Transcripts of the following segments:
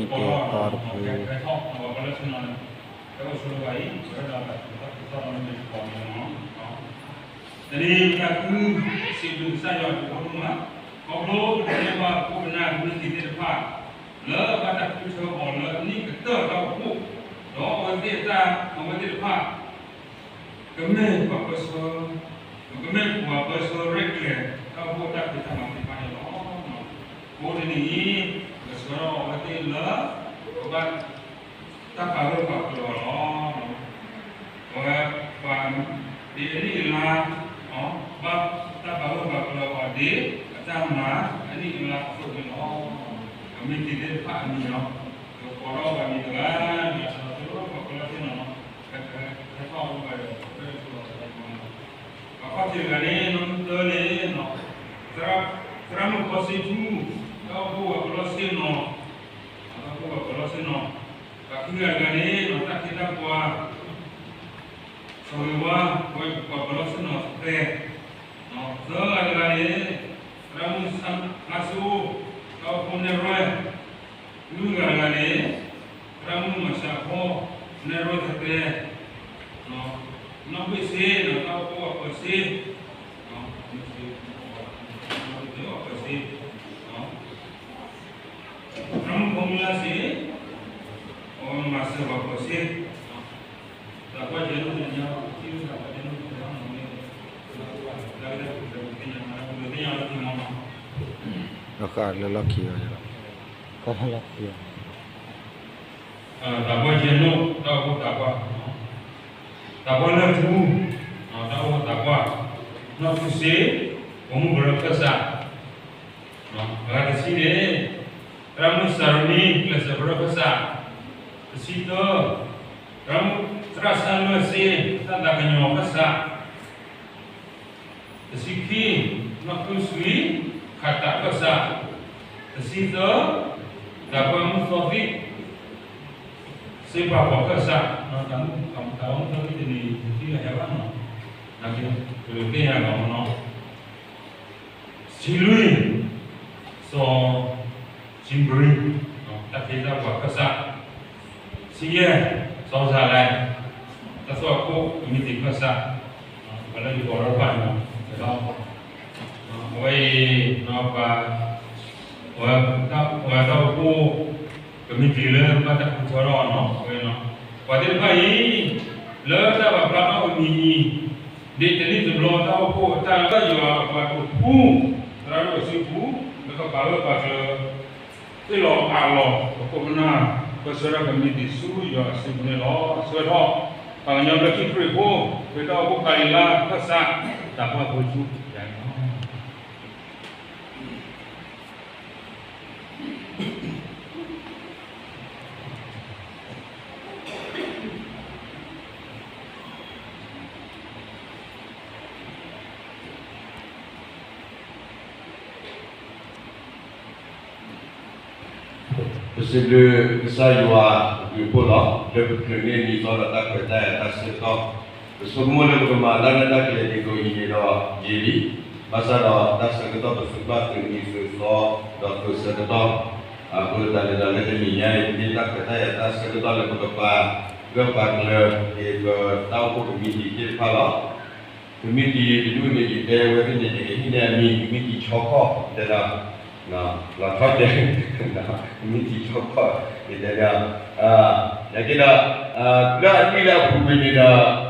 ကဲထီၣ်တပူၤ ကဲထီၣ်ပှၤကလၢဆ့ၣ်နီၤန့ၣ် ကဲအိၣ်ဆိလၢၤဘၣ်အံၤ ဝဲဒၣ်ဘၣ်သ့ၣ်သီၣ်လၢမ့ၢ်တပီၤန့ၣ်လီၤ. တနံၤပတၢ်ခု စံးဘျုးကစၢ်ယွၤတဘျီမး ခီဖျိပတၢ်န့ၢ်ဘၣ်ခိၣ်ပနၢ်ကမံးတံာ်သ့ၣ်တဖၣ် လၢဘၣ်တၢ်ဃုထၢအီၤလၢအနံၣ်ကတၢၢ်တၢ်အိၣ်ဖှိၣ် ဒီးအဝဲသ့ၣ်အတၢ် အဝဲသ့ၣ်တဖၣ် ကမ့ၢ်ပှၤပၢဆှၢ, ကမ့ၢ်ပှၤပၢဆှၢရဲၣ်ကျဲၤ တၢ်အိၣ်ဖှိၣ်တၢ်ဖံးတၢ်မၤသ့ၣ်တဖၣ်န့ၣ်လီၤ. အဃိတနံၤအံၤ ပဆှၢထီၣ်အဝဲသ့ၣ်လၢ ပဘၣ်တၢ်ပာ်ဂၢၢ်ပာ်ကျၢၤအီၤလီၤ. အဝဲပှၤဒ်အနံၣ်အလါ ဘၣ်တၢ်ပာ်ဂၢၢ်ပာ်ကျၢၤအီၤဒ် အတၢ်မၤအနံၣ်အလါအသိးန့ၣ်လီၤ. ကမံးတံာ်သ့ၣ်တဖၣ်အမံၤလီၤ. ပကိးထီၣ်ပှၤမံၤတဂၤ ဒီးပှၤကလၢသ့ၣ်နီၤ ဟဲထီၣ်အိၣ်ဝဲဒီး ပခီၣ်ထံးတဂၤန့ၣ် နီၢ်မုၢ်တၢန့ၣ် သရၣ်မုၣ်ဖီစ့ထူ တၢ်အိၣ်ဖှိၣ်ပှၤကလီစ့ၣ်နီၤ တၢ်အိၣ်ဖှိၣ်ပှၤကလီစ့ၣ်နီၤ ပှၤခံဂၤတဂၤန့ၣ် တၢ်ခ့တၢ်ပှၤ စီၤဂ့ၤဝါ ပှၤကလီစ့ၣ်နီၤသဲး သၢဂၤတဂၤန့ၣ် သရၣ်မုၣ်ဖါစိ တၢ်အိၣ်ဖှိၣ်နဲၣ်ရွဲၣ် လွံၢ်ဂၤတဂၤန့ၣ် သရၣ်မုၣ်မၤၡးအဖီ နဲၣ်ရွဲၣ်သဲးသဲး နီၢ်ဘ့ၣ်စ့ တၢ်အိၣ်ဖှိၣ်ပှၤပၢၤစ့ ပၢၤစ့ သရၣ်မုၣ်ဖိမုၣ်လၢ်စ့ အဝဲမၤစၢၤပှၤပၢၤစ့ တၢ်ကွၢ်ကဲလိာ်တညါ တၢ်ဃာ်လၢလီၢ်ခံအီၤ ဃာ်လၢလီၢ်ခံအီၤ တၢ်ကွၢ်ကဲလိာ် တၢ်အိၣ်ဖှိၣ်တၢ်ကွၢ် တၢ်ကွၢ်လၢထူ တၢ်အိၣ်ဖှိၣ်တၢ်ကွၢ် နီၢ်ထူစ့ ပိာ်မုၣ်ကရၢခၢၣ်စး အဂၤတဆံန့ၣ် သရၣ်မုၣ်စၤရမံ ကျဲးစၢးကရၢခၢၣ်စး တဆံသၢ သရၣ်မုၣ်သရၣ်စၢ်လွဲၣ်စ့ တၢ်သးကညီၤခၢၣ်စး တဆံခံ နီၢ်သူၣ်စွံ ခးတးခၢၣ်စး တဆံသၢ တၢ်ကွၢ်မုၢ်သီသံ စ့ပာ်ဖီၣ်ခၢၣ်စး တၢ်ကွၢ်မုၢ်သီသံတနံၤ တသံလၢဟဲဘၣ်နီၤ ကသ့ၣ်ညါလီၤနီၤ တဆံလွံၢ် စီၤစံဘရံ တၢ်ခ့တၢ်ပှၤခၢၣ်စး တဆံယဲၢ် စီၤစၤလဲ တၢ်သွၣ်ခိၣ်ကမံးတံာ်ခၢၣ်စး ပှၤလၢယဂီၤရၢ်ဖးန့ၣ် အဝဲအံၤ ပှၤ ပှၤတၢ်အိၣ်ဖှိၣ် ကမံးတံာ်လၢဘၣ်တၢ်ဃုထၢထီၣ်အီၤနီၤ အဝဲ ပှၤသ့ၣ်တဖၣ်အံၤ လၢတၢ်ပာ်ဖျါထီၣ်အမံၤအံၤ ဒ်တနံၣ်တဘျီတၢ်အိၣ်ဖှိၣ်အတၢ်လၢယွၤအပှၤဒိးဖှူ သရၣ်ဒိၣ်စုပူၤ လၢကပာ်ဂၢၢ်ပာ်ကျၢၤ သ့ၣ်လီၤအးလီၤ ပခိၣ်ပနၢ် ပၢဆှၢတၢ်ကမံးတံာ်ဆူယွၤအစုပူၤန့ၣ်လီၤ. ဆှၢထီၣ် ပှၤကညီဘျၢထံခရံာ်ဖိ ခရံာ်တၢ်အိၣ်ဖှိၣ်ကၤလံၤလါ ခၢၣ်စး တၢ်ပှၢ်ဖိဆူယၤန့ၣ်လီၤ. ပစံးဘျုးကစၢ်ယွၤအဘျုးအဖှိၣ်လီၤ. လၢပချုးန့ၢ်လံာ်စီဒီးတၢ်ခွဲးတၢ်ယာ်တၢ်ဆၢကတီၢ်, ပဆိကမိၣ်လၢပကမၤတၢ်ရဲၣ်တၢ်ကျဲၤဒ်သိးအံၤန့ၣ်ဒီးယံာ်လံ, ဘၣ်ဆၣ်ဒီးတၢ်ဆၢကတီၢ်ပသုးဘၣ်သုးနံၤသုးသီ ဒီးသုးဆၢကတီၢ်, အဃိသတးန့ၣ်ဒီးလၢတနံၤညါအံၤ ပမ့ၢ်တၢ်ခွဲးတၢ်ယာ်တၢ်ဆၢကတီၢ်လၢပကပာ်ဂၢၢ်ပာ်ကျၢၤက့ၤ ပတၢ်အိၣ်ဖှိၣ်ကမံးတံာ်သ့ၣ်တဖၣ်လီၤ. ကမံးတံာ်တဒူၣ်န့ၣ် ယတဲဝဲသ့ၣ်န့ၣ် ယကဟ့ၣ်န့ၢ်အမံၤ ကမံးတံာ်ဆီခီၣ် တဲဒီး လီၤထီၣ်ကဲ ကမံးတံာ်ဆီခီၣ် ယတဲဒီး နာ်က့ဒီး လၢအနံၣ်လၢအပူၤကွံာ်န့ၣ်ဒီး ပ ကမံးတံာ်န့ၣ် ပတအိၣ်ဒီးတၢ်ရဲၣ်တၢ်ကျဲၤလီၤ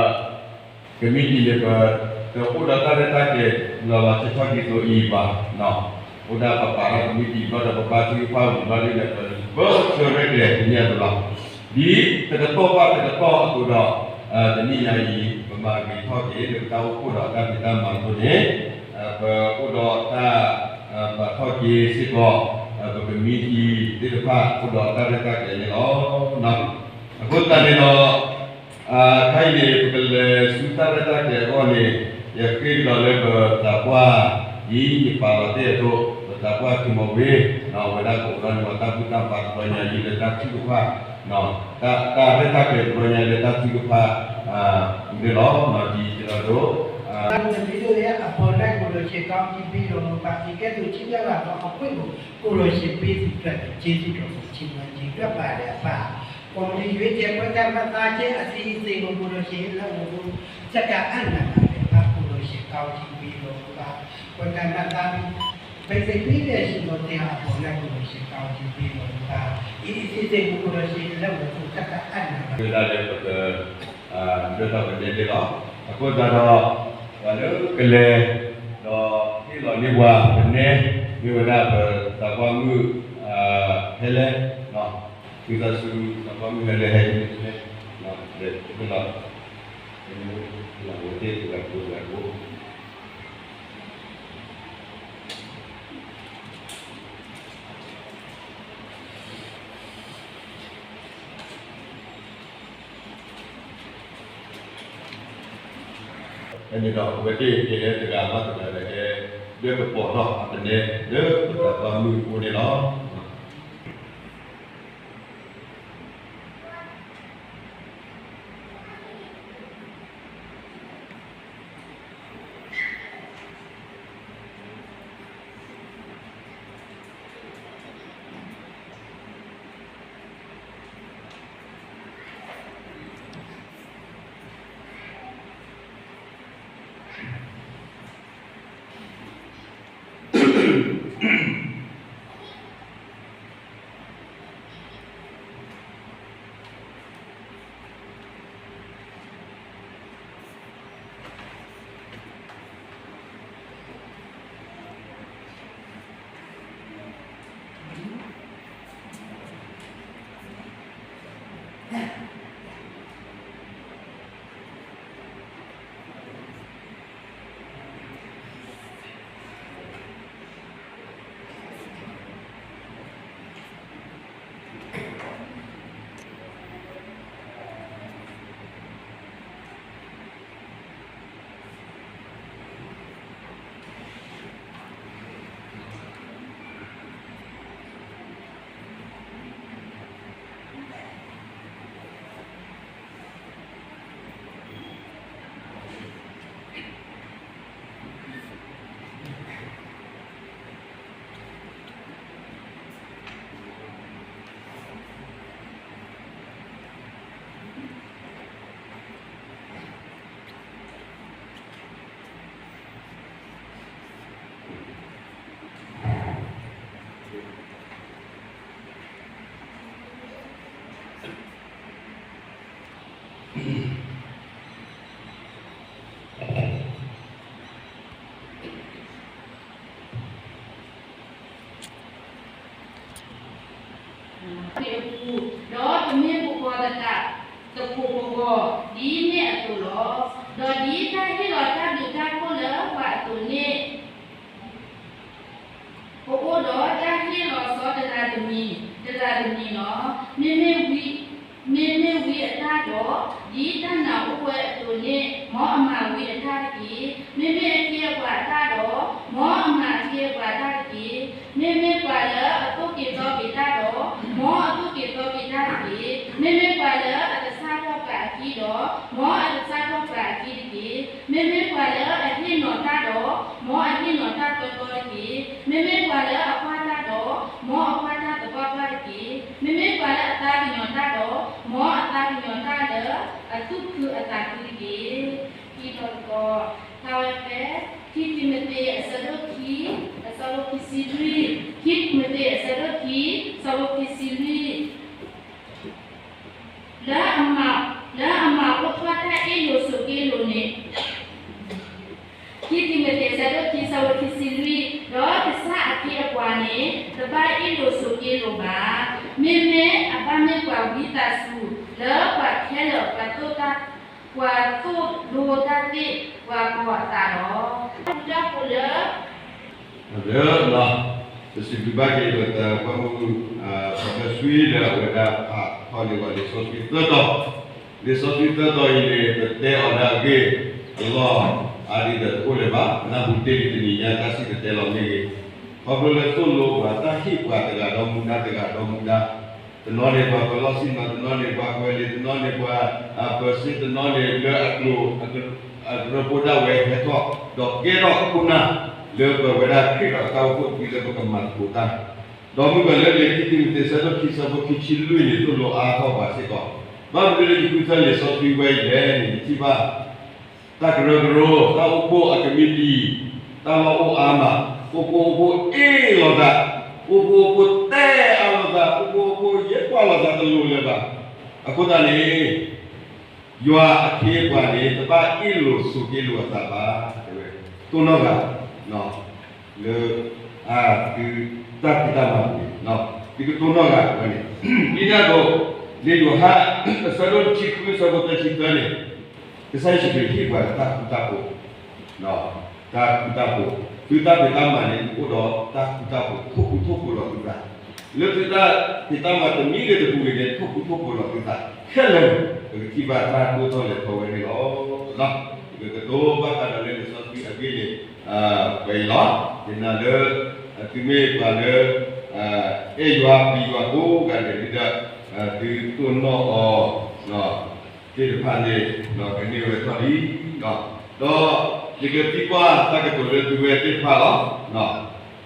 လီၤဆီဆီဒ်သိးအံၤဘၣ်. အိၣ်ဒၣ်ပပာ်ထီၣ်ကမံးတံာ်ဘျီဒီး ပဘါထုကဖၣ်ဝံၤဘျီဒီး ပဘၢဆှၢရဲၣ်ကျဲၤတနံၤအသိးလီၤ. ဒ်တကတီၢ်ဘၣ်တကတီၢ်အသိးဒီး တနံၣ်ညါအံၤ ပမၤဂ့ၤထီၣ်က့ၤလၢပတၢ်အိၣ်ဖှိၣ်ဒီးတၢ်ဖံးတၢ်မၤအဃိန့ၣ် ပအိၣ်ဒီးတၢ်ပာ်ထီၣ်က့ၤစ့ၢ်ကီး ပကမံးတံာ်သ့ၣ်တဖၣ် အိၣ်ဒီးတၢ်ရဲၣ်တၢ်ကျဲၤန့ၣ်လီၤ. အဃိသတးန့ၣ်ဒီး အခါအံၤန့ၣ် ပကလဲၤဆူတၢ်ရဲၣ်တၢ်ကျဲၤအဂီၢ်န့ၣ် ယဃ့ကဒီးလၢပသးပှၢ် ဒ်ယပာ်လီၤတ့ၢ်အသိး ပသးပှၢ်ထံမီၤဝ့ ဝဲဒၣ်ကအိးထီၣ်န့ၢ်ပှၤတၢ်ဘူၣ်တၢ်ဘါတဘျီညါအံၤလၢတၢ်ထုကဖၣ် တၢ်ရဲၣ်တၢ်ကျဲၤတဘျီညါလၢတၢ်ထုကဖၣ်န့ၣ်လီၤ. ဒ်ယတဲဒိး ဒီးနမ့ၢ်ဒိးန့ၢ်အဖီလာ် ကိုယ်တော်ရှင်ကောင်းချီးပေးတော်မူပါစေကဲ့သို့ ချီးမြှောက်စွာသောအခွင့်ကို ကိုယ်တော်ရှင်ပေးသည့်အတွက် ကျေးဇူးတော်ကို ချီးမွမ်းခြင်းအတွက် ပါတယ်အဖ။ ကော်မတီရွေးချယ် ဖွဲ့ကန့်မှတ်သားခြင်းအစီအစဉ်ကို ကိုယ်တော်ရှင်လက်ဝဲသို့ ဆက်ကအပ်နှံပါတယ်အဖ။ ကိုယ်တော်ရှင်ကောင်းချီးပေးတော်မူပါ။ ဖွဲ့ကန့်မှတ်သားပြီး ပိတ်သိပ်ပေးလျက်ရှိသောသင်အပေါ်၌ ကိုယ်တော်ရှင်ကောင်းချီးပေးတော်မူပါ။ ဤအစီအစဉ်ကို ကိုယ်တော်ရှင်လက်ဝဲသို့ ဆက်ကအပ်နှံပါတယ်။ ဝဲဒၣ်လၢပက ဒၢထီၣ်ကဒဲကဒဲလီၤ. အဃိသတးဒီး ပှၤလၢကလဲၤ ဒီးဟ့ၣ်လီၤန့ၢ်ပှၤ ပနဲ မ့ၢ်ဝဲဒၣ်ပသးပှၢ်မုၣ် ဟဲလဲၣ်, ဝံသးစူၤ သးပှၢ်မုၣ်ဟဲလဲၣ် ဟဲလဲၣ်, လဲၤလီၤ, လဲၤလီၤဝဲသ့ၣ်တဂၤတဘိတဂၤတဘိ. ဖဲန့ၣ်ဒီး အဝဲသ့ၣ်ကဟဲတဂၤဘၣ်တဂၤဒီး ဟဲလၢကပိာ်ထီၣ်အသနဲ လၢပသးပှၢ်မုၣ်အအိၣ်န့ၣ်လီၤ. န့ၣ်အပူၤ, ဒီးပမ့ၢ်ပကီၤသတးသကိးပဂီၢ် ဒ်န့ၣ်အသိးလီၤ. ဒီးဒ်တၢ်ဟ့ၣ်လီၤတၢ်ဘျုးတၢ်ဖှိၣ်လၢပှၤအသိးန့ၣ် ပအိၣ်ဒီးတၢ်ဟ့ၣ်လီၤဆီတဂၤတမံၤ, တဂၤတမံၤလီၤ. မ့မ့ၢ်ဝံ, မ့မ့ၢ်ဝံအတၢ်ဒီး, ဒ်တၢ်နာ်အိၣ်ဝဲအသိးန့ၣ် မ်အမၤဝံအတၢ်တက့ၢ်. မ့မ့ၢ်အခ့အပှၤအတၢ်ဒီး, မ်အမၤအခ့အပှၤအတၢ်တက့ၢ်. မ့မ့ၢ်ပှၤလၢအသိၣ်က့ၤသီက့ၤတၢ်ဒီး, မ်အသိၣ်က့ၤသီက့ၤတၢ်တက့ၢ်. မ့မ့ၢ်ပှၤလၢအကစၢ်ထီၣ်ပှၤအခံဒီး, မ်အကစၢ်ထီၣ်ပှၤအခံတက့ၢ်. မ့မ့ၢ်ပှၤလၢအဟ့ၣ်နီၤတၢ်ဒီး, မ်အဟ့ၣ်နီၤတၢ်တီတီတက့ၢ်. မ့မ့ၢ်ပှၤလၢအကွၢ်တၢ်ဒီး, မ်အကွၢ်တၢ်သပှၢ်ပှၢ်တက့ၢ်. မ့မ့ၢ်ပှၤလၢအသးကညီၤတၢ်ဒီး, မ်အသးကညီၤတၢ်လၢအသူၣ်ခုအသးခုတက့ၢ်. ခံတီၤတတီၤ, ဖးဝဲဖဲ ခံတံၤမသ့း အဆၢဒိၣ်ခံ, အဆၢဖိခံဆံလွံၢ်, ခံတံၤမသ့း အဆၢဒိၣ်ခံ, အဆၢဖိခံဆံလွံၢ်. လၢအမၤ, လၢအမၤအိၣ်ထီၣ်တၢ်အ့ၣ်လိာ်ဆိးက့လိာ်န့ၣ်, ခံတံၤမသ့း အဆၢဒိၣ်ခံ အဆၢဖိခံဆံလွံၢ်, ဒီးကစၢ်အခ့အပှၤန့ၣ် တဘၣ်အ့ၣ်လိာ်ဆိးက့လိာ်ဘၣ်. မ့မ့ၢ်အဘၣ်မ့ၢ်ပှၤဝံသးစူၤ လၢပှၤခဲလၢာ် ပှၤသိၣ်တၢ်, ပှၤသိၣ်လိတၢ်သ့ၣ် ပှၤကီၤအသးလီၤ. တၢ်ဖိလၢ လၢ ပစံးဘျုးဘၣ်က့ၤ ပသးပှၢ်မုၣ် ပှၤဘၢၣ်ဆှံလၢအဝဲဒၣ် ဖးထီၣ်လံဝဲလံာ်စီဆှံသၢတီၤ, လံာ်စီဆှံသၢတီၤအံၤန့ၣ် ပတဲအီၤဒၣ်အဂ့ၢ်အလီၢ် အါဒံးဒီးတအိၣ်လၢၤဘၣ်, နၢ်ဟူတ့ၢ်လံတနံၤညါ တၢ်စံၣ်တဲၤတဲလီၤမ့ၢ်ဂ့ၤ, ခီဖျိလၢသိၣ်လိပှၤ တၢ်ဟ့ၣ်ပှၤတဂၤဒီးမူဒါ တဂၤဒီးမူဒါ, တနီၤန့ၣ်ပှၤပလီၢ်ဆ့ၣ်နီၤ, တနီၤန့ၣ်ပှၤကွဲးလံာ်, တနီၤန့ၣ်ပှၤ ပၢၤစ့, တနီၤန့ၣ်လၢအကျိၤ, အကျိၤ အရၢဖိဒၣ်ဝဲဟဲထီၣ် ဒီးကဲထီၣ်အခိၣ်နၢ် လၢပဝဲဒၣ်ခရံာ်ဒီးတၢ်အိၣ်ဖှိၣ်တဖုလၢပကမၤသကိးတၢ်, ဒီးမုၢ်ကီၤလၢလံာ်ခံတံၤမသ့း ဆၢဒိၣ်ခံဆၢဖိခံဆံလွံၢ်န့ၣ် သိၣ်လိအါထီၣ်ပှၤစ့ၢ်ကီး, ဘၣ်မနုၤလၢယဃုထၢလံာ်စီဆှံဝဲအံၤလဲၣ်န့ၣ် ယထံၣ်ဘၣ် တၢ်ကရၢကရိ တၢ်အိၣ်ဖှိၣ်အကမံးတံာ် တၢ်လီၢ်အိၣ်အါမး, အိၣ်ဖှိၣ်အိၣ်ဖှိၣ်အ့ၣ်လိာ်သး, အိၣ်ဖှိၣ်အိၣ်ဖှိၣ်တဲအါလိာ်သး, အိၣ်ဖှိၣ်အိၣ်ဖှိၣ်ယဲၢ်ကွၢ်လိာ်သးတလိၤလၢၤဘၣ်. အဃိသတးန့ၣ် ယွၤအခ့အပှၤန့ၣ် တဘၣ်အ့ၣ်လိာ်ဆိးက့လိာ်အသးဘၣ်, တဲဝဲ, တိၢ်နီၣ်ဂၤ လၢ အ သုတၢ်ဖံးတၢ်မၤပူၤန့ၣ် သုကတိၢ်နီၣ်ဂၤဝဲန့ၣ်, ဒ်န့ၣ်အသိး လံာ်ယိၤဟၣ် အဆၢဒိၣ်တဆံဃု အဆၢဖိသၢဆံသၢန့ၣ် ကစၢ်ယ့ၣ်ၡူးခရံာ်ဟ့ၣ်ပှၤလၢတၢ်ဃူတၢ်ဖိး, တၢ်ဃူတၢ်ဖိး, သုတၢ်ဖံးတၢ်မၤန့ၣ် အိၣ်ဒီးတၢ်ဃူတၢ်ဖိး ထိၣ်ဃူထိၣ်ဖိးဒီးသုသး, လၢသုတၢ်ဖံးတၢ်မၤတမံၤဂ့ၤတပူၤဂ့ၤန့ၣ် ထိၣ်ဃူထိၣ်ဖိးဒီးသုသးခဲလၢာ်, ပကထံၣ်ဘၣ်တၢ်ဒိၣ်ထီၣ်လဲၤထီၣ်ဝဲန့ၣ်လီၤ. ပကကတိၤဘၣ်ဃးဒီးလၢလံာ်စီဆှံအဂ့ၢ်န့ၣ် ပှဲၤအံၤလီၤ. ယနာ်လၢ သုမ့ၢ်ပှၤလၢ အဲၣ်ယွၤပျံၤယွၤကိးဂၤဒဲးဒီး သုတိၢ်နီၣ်အီၤသ့ၣ်တဖၣ်န့ၣ် ကန့ၢ်ဝဲထီၣ်လံ. ဒီးယကသံကွၢ်တၢ်ကတိၤလၢသုဝဲသ့ၣ်တဖၣ်လီၤ.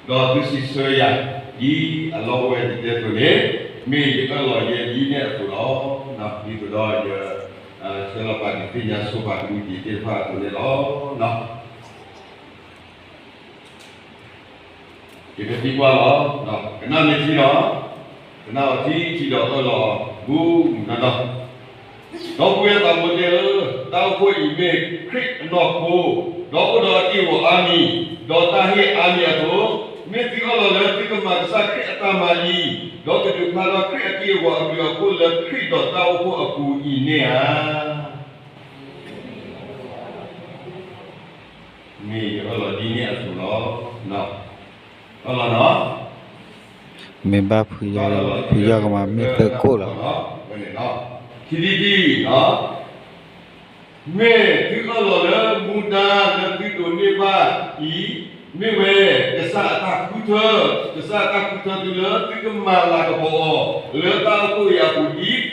ဒီးသုစံးဆၢယၤ ဒ်အလီၢ်အိၣ်ဝဲတတဲအသိးန့ၣ်, မ့ၢ်ယအၢၣ်လီၤယဲဒ်န့ၣ်အသိးလီၤ. ဒ်သိးဒီးယ ဆှၢလီၤပာ်ဒုးသ့ၣ်ညါဆိပာ်ကမံးတံာ်သ့ၣ်တဖၣ်အသိးန့ၣ်လီၤ. ယကသံကွၢ်လီၤ. ကနၣ်မ့ၢ်ထံလီၤ. ကနၣ်အီၤထံထံဒီးအၢၣ်လီၤအီၤမူမူနီၢ်နီၢ်. ဒီပုၢ်ဝဲၢ်သးဘိတဲဧၢ, တၢ်အိၣ်ဖှိၣ်အံၤမ့ၢ်ခရံာ်အနီၢ်ခိ, ဒီးအိၣ်ဒီးအက့ၢ်အဂီၤအါမံၤ, ဒီးတၢ်ဟ့ၣ်အါမံၤအသိး, မ့ၢ်သုအၢၣ်လီၤလၢသုကမၤကစၢ်ခရံာ်အတၢ်မၤလံ, ဒီးကဒုးဖျါထီၣ်ခရံာ်အက့ၢ်အဂီၤအဘျုးအဖှိၣ်လၢခရံာ်ဒီးတၢ်အိၣ်ဖှိၣ်အပူၤအံၤန့ၣ်ဧါ. မ့ၢ်ယအၢၣ်လီၤဒ်န့ၣ်အသိးလီၤ. အၢၣ်လီၤနီၤ. မ့ၢ်ဘၣ်ဖုယီၢ်, ဖုယီၢ်ကမၤမ့ၢ်သကိးလီၤ. ခံထံၣ်တထံၣ်, မ့ၢ်သုအၢၣ်လီၤလၢမူဒါလၢသုဒိးန့ၢ်ဘၣ်အံၤ, မ့ၢ်ဝဲ ကစၢ်အတၢ်ဃုထၢ, ကစၢ်အတၢ်ဃုထၢသုလၢသုကမၤလၤကပီၤအီၤ လၢတၢ်အိၣ်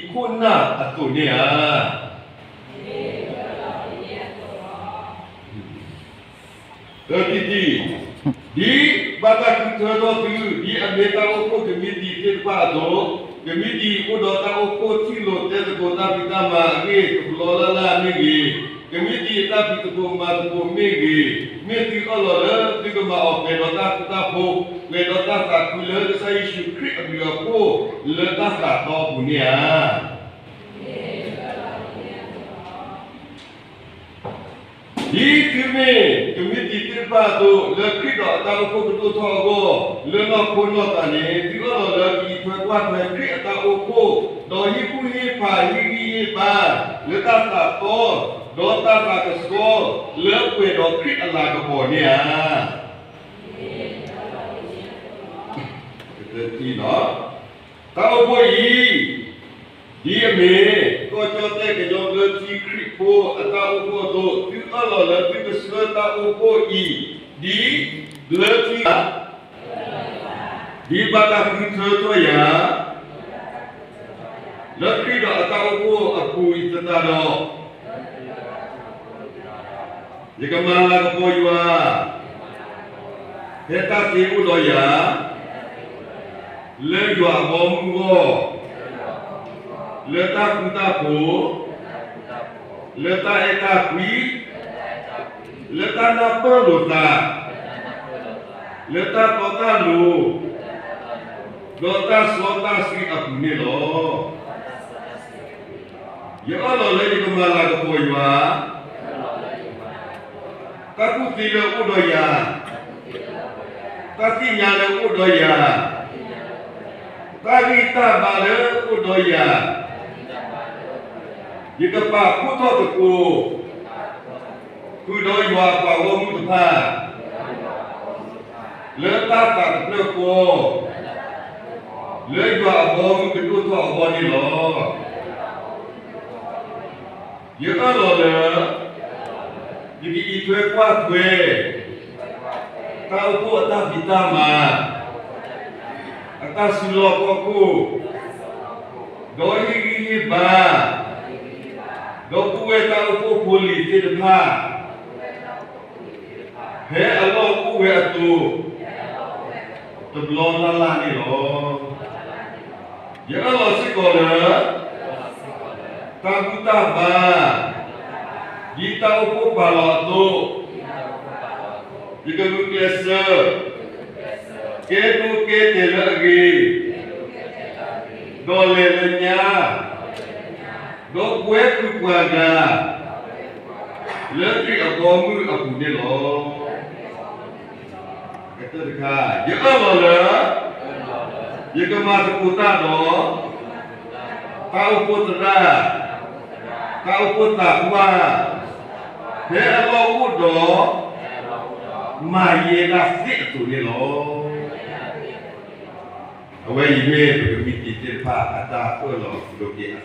ဖှိၣ်အံၤအပူၤ ဒ်ကမံးတံာ်ခိၣ်နၢ်အသိးန့ၣ်ဧါ. သၢထံၣ်တထံၣ်, ဒ်ဘၣ်တၢ်ဃုထၢထီၣ်သု ဒ်အမ့ၢ်တၢ်အိၣ်ဖှိၣ်ကမံးတံာ်သ့ၣ်တဖၣ်အသိး, ကမံးတံာ်အိၣ်ဒီးတၢ်အိၣ်ဖှိၣ်ထံၣ်လိာ်တဲသကိးတၢ်ဖံးတၢ်မၤအဂ့ၢ်တဘျီလၢ်လၢ်မ့ၢ်ဂ့ၤ, ကမံးတံာ်အတၢ်ဖံးသကိးမၤသကိးမ့ၢ်ဂ့ၤ, မ့ၢ်သုအၢၣ်လီၤလၢသုကမၤအီၤပှဲၤဒီးတၢ်ဃူတၢ်ဖိး, ပှဲၤဒီးတၢ်သးခုလၢကစၢ်ယ့ၣ်ၡူးခရံာ်အဘျုးအဖှိၣ်လၢတၢ်သးတီအပူၤန့ၣ်ဧါ. ဒ်သုမ့ၢ်ကမံးတံာ်သ့ၣ်တဖၣ်အသိး လၢခရံာ်ဒီးအတၢ်အိၣ်ဖှိၣ်ကဒိၣ်ထီၣ်အဂီၢ် လၢနီၢ်ခိနီၢ်သးန့ၣ် သုအၢၣ်လီၤလၢကအံးထွဲကွၢ်ထွဲခရံာ်အတၢ်အိၣ်ဖှိၣ်, ဒီးဟ့ၣ်ကူၣ်ဟ့ၣ်ဖးဟ့ၣ်ဂံၢ်ဟ့ၣ်ဘါ လၢတၢ်သးတီ ဒီးတၢ်သးကဆှီ လၢပှဲၤဒီးခရံာ်အလၤကပီၤန့ၣ်ဧါ. တၢ်အိၣ်ဖှိၣ်အံၤ ဒ်အမ့ၢ် ကီၢ်ကၠီၣ်တဲၣ်ကညီဘျၢထံခရံာ်ဖိအတၢ်အိၣ်ဖှိၣ်အသိး သုအၢၣ်လီၤလၢသုကဆှၢတၢ်အိၣ်ဖှိၣ်အံၤ ဒ်ဘျၢထံဧါ, ဒ်ဘၣ်တၢ်ဃုထၢထီၣ်ယၤ လၢခရံာ်ဒီးအတၢ်အိၣ်ဖှိၣ်အပူၤအံၤသတးဒီး ယကမၤလၤကပီၤယွၤ ဖဲတၢ်သ့အိၣ်ဒီးယၤ လၢယွၤအဘီအမုၢ်အဂီၢ်, လၢတၢ်ဃူတၢ်ဖိး, လၢတၢ်အဲၣ်တၢ်ကွံ, လၢတၢ်နၢ်ပၢၢ်လိာ်သး, လၢတၢ်တီတၢ်လိၤ, ဒီးတၢ်စီတၢ်ဆှံအပူၤန့ၣ်လီၤ. ယအၢၣ်လီၤလၢယကမၤလၤကပီၤယွၤ တၢ်ကူၣ်သ့လၢအအိၣ်ဒီးယၤ, တၢ်သ့ၣ်ညါလၢအအိၣ်ဒီးယၤ, တၢ်ဂံၢ်တၢ်ဘါလၢအအိၣ်ဒီးယၤ, ယကပာ်ဖှိၣ်ထီၣ်သကိး ဃုာ်ဒီးယွၤအပှၤဂီၢ်မုၢ်တဖၣ် လၢတၢ်သးတဖျၢၣ်ဃီ လၢယွၤအဘီအမုၢ်ကဒိၣ်ထီၣ်အဂီၢ်န့ၣ်လီၤ. ယအၢၣ်လီၤလၢ ယကအံးထွဲကွၢ်ထွဲ တၢ်အိၣ်ဖှိၣ်အတၢ်ဖံးတၢ်မၤ အတၢ်စုလီၢ်ခီၣ်ခိၣ် ဒီးဟ့ၣ်ဂံၢ်ဟ့ၣ်ဘါ ဒီပုၢ်ဝဲၢ်တၢ်အိၣ်ဖှိၣ်ဖိလံၤသ့ၣ်တဖၣ် ဖဲအလီၢ်အိၣ်ဝဲအသိး တဘျီလၢ်လၢ်န့ၣ်လီၤ. ယအၢၣ်လီၤစ့ၢ်ကီးလၢ တၢ်ဘူၣ်တၢ်ဘါ ဒ်တၢ်အိၣ်ဖှိၣ်ပာ်လီၤအသိး ယကဂုာ်ကျဲးစၢး ကဲဒိကဲတဲာ်လၢအဂ့ၤ ဒီးလဲၤလၢညါ ဒီးကွဲဃုာ်ပှၤဂၤ လၢခရံာ်အဘီအမုၢ်အပူၤန့ၣ်လီၤ. ကတၢၢ်တခါ, ယအၢၣ်လီၤလၢ ယကမၤသကိးတၢ်ဒီး တၢ်အိၣ်ဖှိၣ်သရၣ်, တၢ်အိၣ်ဖှိၣ်သးပှၢ်, ဖဲအလီၢ်အိၣ်ဒီး မၤယဲဒၣ်သ့ၣ်အသိးန့ၣ်လီၤ. အဝဲအံၤမ့ၢ်ပကမံးတံာ်သ့ၣ်တဖၣ်အတၢ်အၢၣ်လီၤလိာ်က့ၤအသးန့ၣ်လီၤ. လၢပတၢ်ပာ်ထီၣ်အဝဲသ့ၣ်တၢ်ပာ်ဂၢၢ်ပာ်ကျၢၤ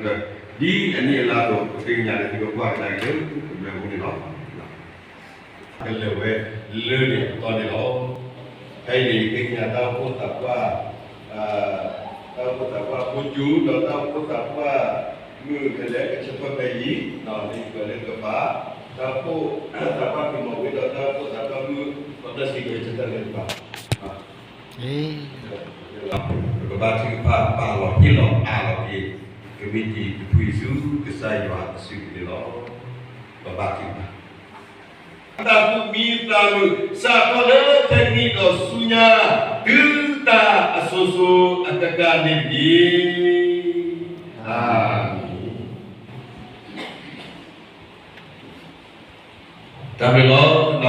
ဒ်အနံၣ်အလါအသိး ပဃ့ကညးလၢသုကကွၢ်ကဒါက့ၤလၢကမျၢၢ်အအိၣ်န့ၣ်လီၤ. ကလဲၤဝဲလၢန့ၣ်အပတီၢ်န့ၣ်လီၤ. ခဲအံၤန့ၣ် ယဃ့ကညးတၢ်အိၣ်ဖှိၣ်သးပှၢ်, တၢ်အိၣ်ဖှိၣ်သးပှၢ်ဖိကၠူ ဒီးတၢ်အိၣ်ဖှိၣ်သးပှၢ်မုၢ်ကလဲၤကဆၢဖၢဖဲအံၤ, လၢယကွဲးလၢကပၤ တၢ်အိၣ်ဖှိၣ်သးပှၢ်မုၢ်မီၤဝ့ ဒီးတၢ်အိၣ်ဖှိၣ်သးပှၢ်မုၢ် ပတၢ်စံးကဲၤဆၢထၢၣ်လၢကပၤ ပကဘါထုကဖၣ်ပာ်လီၤဟ့ၣ်လီၤအးလီၤက့ၤ ကမံးတံာ်တဖုအံၤဆူကစၢ်ယွၤအစုပူၤန့ၣ်လီၤ. ပဘါထုကဖၣ် တၢ်သူၣ်မံသးမုာ် စးထီၣ်လၢခဲကနံၣ်ဒီးဆူညါ တုၤတၢ်အစိၤစိၤအကကၢ်န့ၣ်တက့ၢ်. အၤမ့ၣ်. တၢ်ဘျုးလီၤ.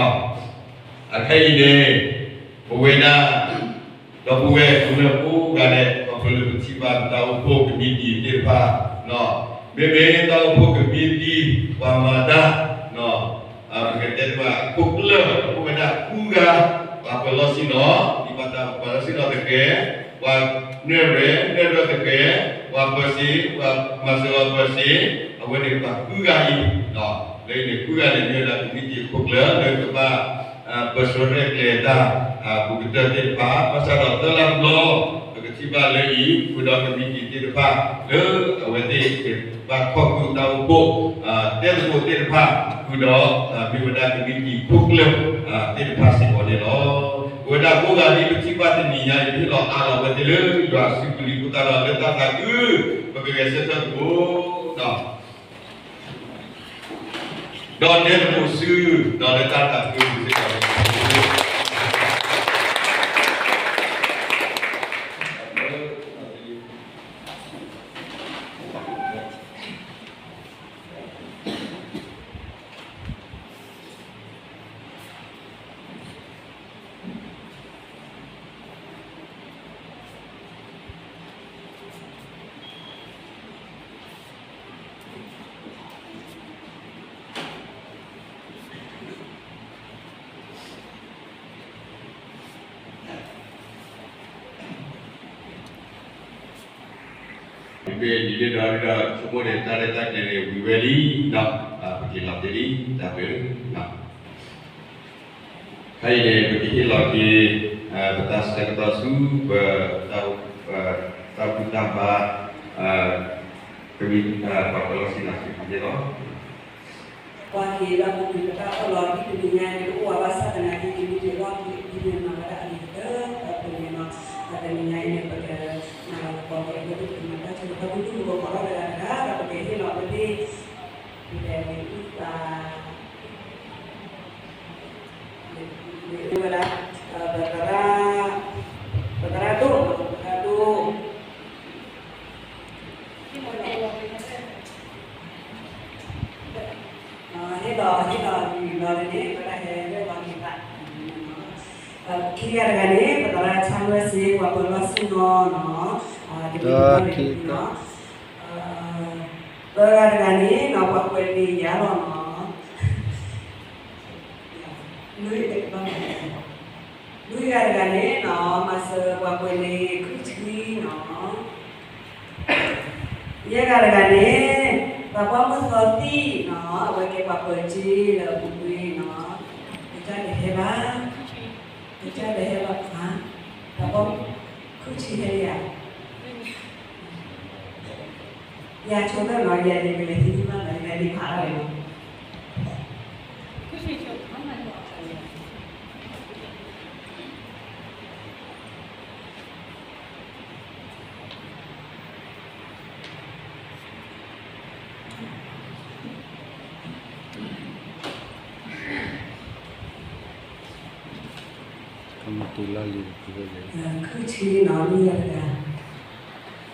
အခဲအံၤန့ၣ် ပဝဲဒၣ် ဒီပုၢ်ဝဲၢ်ကမျၢၢ်ကိးဂၤဒဲး ခီဖျိလၢပထံၣ်ဘၣ်ပတၢ်အိၣ်ဖှိၣ်ကမံးတံာ်သ့ၣ်တဖၣ်, မ့မ့ၢ်တၢ်အိၣ်ဖှိၣ်ကမံးတံာ် ပှၤမၤတၢ် ပကတဲတမံၤ ခိၣ်ကျၢၢ် အိၣ်ဝဲဒၣ်ဃုဂၤ, ပှၤပၢၤလီၢ်ဆ့ၣ်နီၤ ဒ်ဘၣ်တၢ်ပှၤပၢၤလီၢ်ဆ့ၣ်နီၤသကဲး, ပှၤနဲၣ်ရွဲၣ် နဲၣ်ရွဲၣ်သကဲး, ပှၤပၢၤစ့ ပှၤမၤစၢၤပှၤပၢၤစ့, အဝဲန့ၣ်ပှၤဃုဂၤအံၤ, လၢအံၤန့ၣ် ဃုဂၤန့ၣ် မ့ၢ်ဝဲဒၣ်ကမံးတံာ်ခိၣ်ကျၢၢ် လၢကဘၣ် ပၢဆှၢရဲၣ်ကျဲၤတၢ် ဘူးကတၢၢ်သ့ၣ်တဖၣ်, ဘၣ်ဆၣ်ဒီးသၢလါတဘျီ ပကထံၣ်ဘၣ်လၢအံၤ ဃုာ်ဒီးကမံးတံာ်သ့ၣ်တဖၣ် လၢအဝဲသ့ၣ်ကဘၣ်ခီၣ်ဃုာ်တၢ်အိၣ်ဖှိၣ် တဲသကိးသ့ၣ်တဖၣ် ဃုာ်ဒီး မ့ၢ်ဝဲဒၣ်ကမံးတံာ်ခိၣ်ကျၢၢ် သ့ၣ်တဖၣ်စ့ၢ်ကီးန့ၣ်လီၤ. ပဝဲဒၣ်ကိးဂၤဒ်ပထံၣ်ဘၣ်တနံၤညါအံၤ ပဟ့ၣ်လီၤအးလီၤဝဲသ့ၣ်လၢယွၤအစုပူၤလံအဃိသတးဒီး လၢတၢ်သးခု ပကဂဲၤဆၢထၢၣ်သကိး ဒီးတဲသကိးဆူ ဒီးလၢတၢ်သးခုစ့ၢ်ကီးန့ၣ် မ့ၢ်ဒ်န့ၣ်ဒီး ဆိကမိၣ်န့ၣ် တၢ်ရဲၣ်တၢ်ကျဲၤန့ၣ် ဝံၤဝဲလံ, ပက့ၤလီၤတ့ၢ်လံ တၢ်ဘျုး ခဲအံၤန့ၣ် ပကဟ့ၣ်လီၤက့ၤ ပတၢ်ဆၢကတီၢ်ဆူ ပ တၢ်ဘူၣ်တၢ်ဘါ ကမံး ပှၤပၢၤလီၢ်ဆ့ၣ်နီၤစ့ၢ်ကီးန့ၣ်လီၤ. ပှၤက့ၤလၢပူၤကွံာ်ပတၢ်အၢၣ်လီၤ ဒ်တနံၤညါအံၤ တအိၣ်ဝဲဘၣ်ဆၣ်သနာ်က့ ဒ်မ့ၢ်တ့ၢ်လီၢ်ခံ ဒ်မ့ၢ်မၤဝဲဒၣ်အဂ့ၤကတၢၢ် ပှၤပၢၤန့ၣ်လီၤ. တနံၤညါအံၤန့ၣ် ပကမၤလၤကပီၤက့ၤ အဝဲသ့ၣ်ကမၤတၢ်ဆၢကတီၢ် ဒူၣ်ဒူၣ်ကီကီဒီးတဂၤတဂၤ ဒီးပကဟ့ၣ်လီၤဝဲသ့ၣ် ပကမ့ၢ်အုၣ်သး မ့ၢ်ဝဲဒၣ် ပသရၣ် ပသရၣ်ဒိၣ် ပသရၣ်ဒိၣ် ဟ့ၣ်လီၤ ဟ့ၣ်လီၤ လီၤန့ၣ် ပတၢ်ဟဲလၢလီၤက့ၤသး ခံဂၤတဂၤန့ၣ် ပသရၣ်ဆၣ်လွဲၣ်စ့ ပှၤပၢၤလီၢ်ဆ့ၣ်နီၤနီၤ တၢ်ခံက သၢဂၤတဂၤန့ၣ်နီၤ ပှၤကွဲးလံာ်ယၤလီၤနီၤ လွံၢ်ဂၤတဂၤန့ၣ်နီၤ မၤစၢၤပှၤကွဲးလံာ်ခုၣ်ဆှံနီၤ ယဲၢ်ဂၤတဂၤန့ၣ် ပှၤကွၢ်မုၢ်သီသံနီၤ အဝဲကဲပှၤပၢၤစ့လၢအပူၤကွံာ်နီၤ ကစၢ်တဟဲဘၣ် ကစၢ်တဟဲဘၣ် ပှၤကွၢ်မုၢ်ခုၣ်ဆှံဟဲယၤ ယဆိကမိၣ်နီၤ ယၤန့ၣ် ကလဲၤသံမးနီၤ ယလဲၤသံဖးလီၤန့ၣ်နီၤ. ခုၣ်ဆံနီၤ မုၢ်ယၤတဂၤ,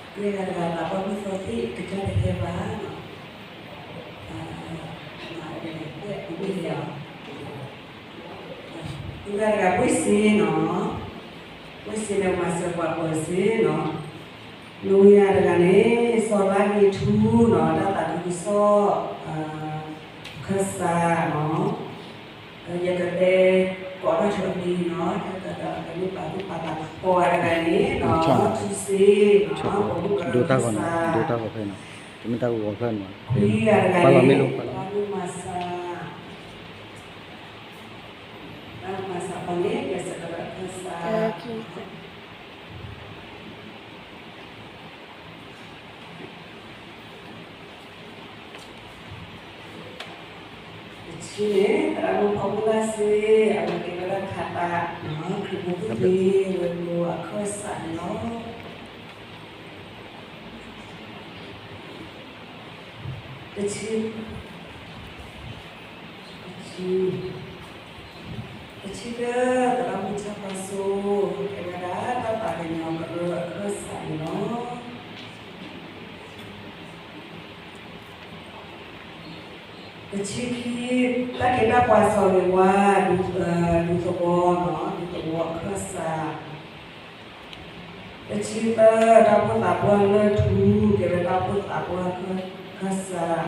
မုၢ်ယၤတဂၤ သးပှၢ်မုၢ်သီသ့ၣ် ကစၢ်တဟဲဘၣ်နီၤ, မုၢ်ယၤတဂၤ ဘှ့ၣ်စ့နီၤ, ဘှ့ၣ်စ့န့ၣ် မၤစၢၤပှၤပၢၤစ့နီၤ, မုၢ်ယၤတဂၤန့ၣ် စီၤလါက့ၤထူနီၤ တၢ်သးခုကစီၣ် ခၢၣ်စးနီၤ, ယကတဲ ကိးထီၣ်ဆိအမံၤနီၤ တၢ်ကဒီးကန့ၢ်ပာ်သူၣ်ပာ်သး ကိးဂၤတဂၤန့ၣ်နီၤ ထူစ့နီၤ ပိာ်မုၣ်ကရၢခၢၣ်စး တမ့ၢ်တၢ်ဂီၤဖျၢၣ်န့ၣ် ခွံဂၤတဂၤန့ၣ် ဘၣ်မ့ၢ်လိၣ် ဘၣ်မၤစၢၤ ဘၣ်မၤစၢၤပှၤန့ၣ် ကစၢ်ကရၢခၢၣ်စး တဆံန့ၣ် သရၣ်မုၣ်ဖီမုၢ်လၢ်စ့ အဝဲကဲဝဲဒၣ်ခးတး ခရံာ်ဖိသ့ၣ်ဝဲၤကျိၤအခၢၣ်စးန့ၣ်လီၤ. တဆံ တဆံ တဆံတၢ သရၣ်မုၣ်ဆၣ်ဖီစိ ကဲဝဲဒၣ်တၢ်သးကညီၤကရၢအခၢၣ်စးန့ၣ်လီၤ. တဆံခံ တၢ်ခ့တၢ်ပှၤစီၤဂ့ၤဝါ ဒူသဝီနီၤ ဒူသဝီအခၢၣ်စး, တဆံသၢ တၢ်အိၣ်ဖှိၣ်သးပှၢ်လၢၢ်ထူ ကဲဝဲတၢ်အိၣ်ဖှိၣ်သးပှၢ်အခၢၣ်စး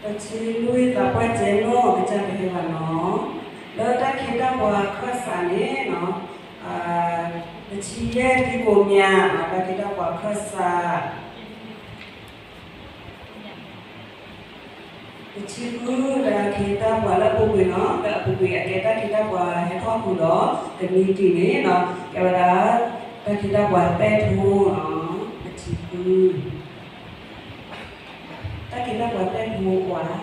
တဆံလွံၢ် သးပှၢ်ကဲနီၣ် ကစၢ်ကဟဲဘၣ်နီၤ, လၢတၢ်ခ့တၢ်ပှၤခၢၣ်စးန့ၣ်နီၤ, တဆံယဲၢ် ဒံကိးမၠး တၢ်ခ့တၢ်ပှၤခၢၣ်စး တဆံဃု တၢ်ခ့တၢ်ပှၤလၢအပူၤကွံာ်နီၤ, လၢအပူၤကွံာ်အကဲတၢ်ခ့တၢ်ပှၤဟဲထီၣ်ဃုာ်ဒီး ကမံးတံာ်န့ၣ်နီၤ, ကဲဝဲဒၣ် တၢ်ခ့တၢ်ပှၤသဲၣ်ထိနီၤ, တဆံဃု တၢ်ခ့တၢ်ပှၤသဲၣ်ထိကွၢ် တဆံ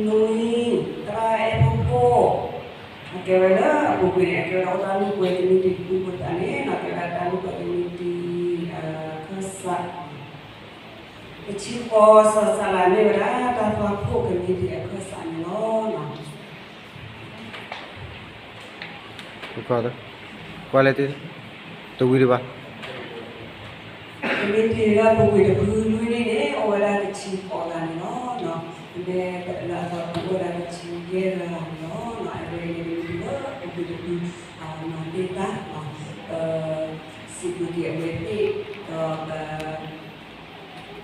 နွံ သရၣ်အဲၣ်ဖိဖိ, အကဲဝဲလၢအပူၤကွံာ်န့ၣ် အကဲဝဲဒၣ်အိၣ်တၢ်လိာ်ကွဲကမံးတံာ်ဃုဖိသၣ်န့ၣ် အကဲဝဲဒၣ်တၢ်လိာ်ကွဲကမံးတံာ် ခၢၣ်စး တဆံဃိး စီၤစးလၤမ့ၢ်ဝဲဒၣ်တၢ်သွၣ်ခိၣ်ကမံးတံာ်အခၢၣ်စးန့ၣ်လီၤ. ကွၢ်လၢတဝံၤဒံးဘၣ်, ကမံးတံာ်လၢအပူၤကွံာ်တဖုလွံၢ်န့ၣ်န့ၣ် အိၣ်ဝဲဒၣ်တဆံဃိးဂၤန့ၣ်လီၤ. မ့ၢ်လၢအသီတဖုအိၣ်ဝဲဒၣ်တဆံယဲၢ်ဂၤန့ၣ်လီၤ. အဝဲန့ၣ်ကမံးတံာ်လၢအပူၤကွံာ်တဖု မၤတ့ၢ်တၢ် စံးဘျုးက့ၤအဝဲသ့ၣ်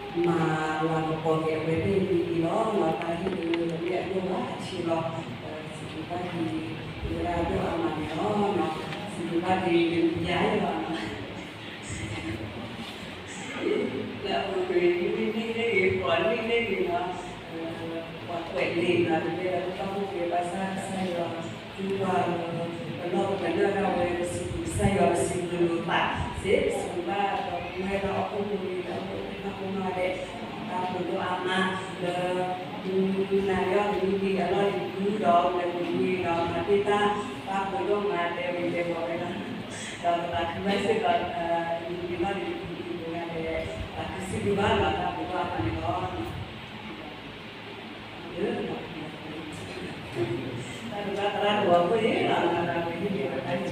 ဒီး မၤလၤကပီၤက့ၤအဝဲသ့ၣ်န့ၣ်လီၤ. တၢ်ဟ့ၣ်လၢပမ့ၢ်အဒိၣ်ဘၣ်အဆံးလီၤ. စံးဘျုးဘၣ်က့ၤ ဝဲဒၣ်ဒိၣ်အါမးန့ၣ်လီၤ. စံးဘျုးဘၣ်က့ၤယၤလီၤ. လၢအပူၤကွံာ် နွံနံၣ်န့ၣ်ဂ့ၤ ဃိးနံၣ်န့ၣ်ဂ့ၤလီၤ. ပှၤကွဲးလံာ်လီၤ တမ့ၢ်လၢပတၢ်အိၣ်ဖှိၣ်က့ၤဘၣ်ဆၣ် ကစၢ်ယွၤ သံကွၢ်လၢ ပနီၢ်ကစၢ်ဒၣ်ဝဲ ပစံးဘျုးကစၢ်ယွၤ ပစံးဘျုးလိာ်သးစ့ၢ် ပစံးဘျုးဘၣ် ဒီပုၢ်ဝဲၢ်လၢဟီၣ်ခိၣ်ဖိလံ လၢဟီၣ်ခိၣ်ဖိနီၢ်ဒဲး တၢ်ဘျုးဒိၣ်အါမး လၢ မုၢ်နၤလၢအကမံးတံာ်အလီၢ်လံၤဖုဒီး လဲၤပူၤကွံာ်ဒီး မၤတ့ၢ်တၢ် တၢ်ဘျုးဒိၣ်မး တဲဝံၤတဲဘီဝဲဒၣ် ဒီးပသးခုဘၣ်စ့ၢ်ကီး ကမံးတံာ်လီၢ်လံၤဖုအံၤ ပဝဲဒၣ် သးခုစံးဘျုးဘၣ်လီၤ တၢ်ဘျုးဒိၣ်အါမးန့ၣ်လီၤ. တၢ်ဘျုးဘၣ်သရၣ်တဝီဖိအံၤလီၤ မၤသးဝဲဟံၣ်န့ၣ်ဝဲတၢ်န့ၣ်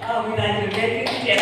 အဝံသးစူၤတဲ ကဲ